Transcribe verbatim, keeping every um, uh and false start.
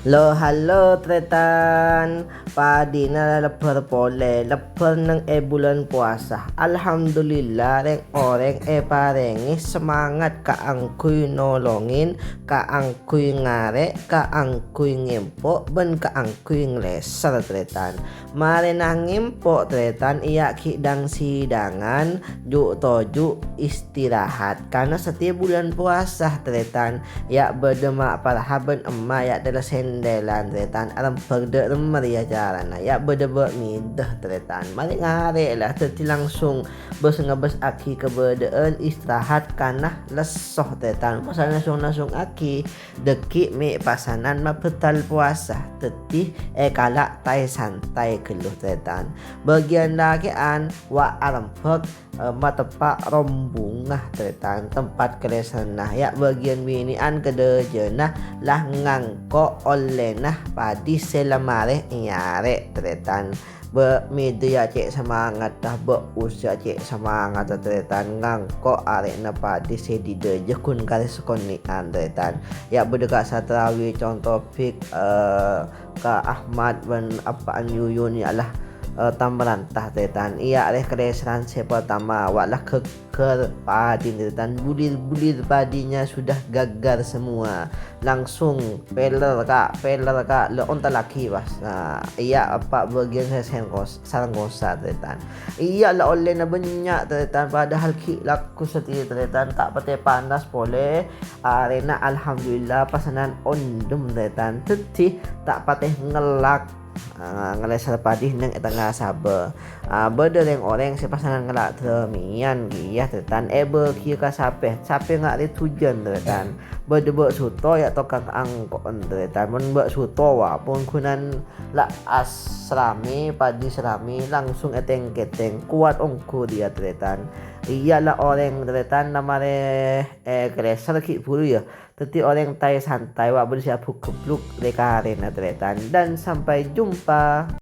Lo halo, tarètan, padina lebbhâr polè, lebbhâr neng è bulân powasa. Alhamdulillah, rèng-orèng èparèngè semangat kaangghuy nolongin, kaangghuy ngarè', kaangghuy ngèmpo', bân kaangghuy nglèsèr, tarètan. Marèna ngèmpo', tarètan, iyâ ghi' dang-sidângan, ju'-toju' istirahat. Karna satèya bulân powasa, tarètan, iyâ bâdâ ma' paraha bân emma iyâ tèla sèndèlan, tarètan, arembhâk dâ' remma rèya carana, iyâ bâdâ bâ' midâ, tarètan. Marè ngarè' la, dhâddhi langsung bâs-ngabâssaghi kabâdâ'ân istirahat karna lesso, tarètan. Pas nasong-nasongaghi, dhâggi' mè' pasanan mabhâtal powasa, dhâddhi èkala' taè-santaè ghâllu, tarètan. Bâgiyân lakè'an wa' arembhâk, eh, mateppa' rombungnga, tarètan, tempat kalèsèrna. Iyâ bâgiyân binè'an kadhâjâna la ngangko' ollèna padhi sè la marè èarè', tarètan. Bâ' midâ iyâ cè' samangatta, bâ' usa cè' samangatta, tarètan, ngangko' arè'na padhi sè didâjâ ghun karè sakonè'an, tarètan. Iyâ bâdâ Ka' Satrawi, Cong Tobik, eh, Ka' Ahmad bân eppa'na Yuyun, iyâ la, eh, tamaranta, tarètan. Iyâ arè kalèsèran sè partama, wa' la ghâgghâr padhi, tarètan. Bulir-bulir padinya sudah gaggar semua. Langsung pèlèr, Ka', pèlèr, Ka', la ontallaghi, pas. Nah, iyâ eppa' bâgiyân sè sengkos-, sarengkosa, tarètan. Iyâ la ollèna bânnya', tarètan, padahal ghi' lagghu satèya, tarètan, ta' patè panas polè. Arèna alhamdulillah pasanan ondhem, tarètan. Dhâddhi ta' patè ngellak, ah, ngalèsèr padhi neng è tengnga sabâ. Ah, bâdâ rèng-orèng sè pasanan ngella' dârâmèyan kèya, tarètan, èbâghi ka sapè. Sapè nga' rèt hujân, tarètan. Bâdâ bâ' suto iyâ tokang angko'en, tarètan. Mon bâ' suto, wa, pon ghunan la as ramè, padhi sè ramè, langsung ètèng-kètèng. Kowat ongghu rèya, tarètan. Iyâ la orèng, tarètan, la marè èkalèsèr ghi' bhuru, iyâ. Dhâddhi orèng taè-santaè, wa' bâdâ sè abu-ghebluk rè-karèna, tarètan. Dan sampai jumpa.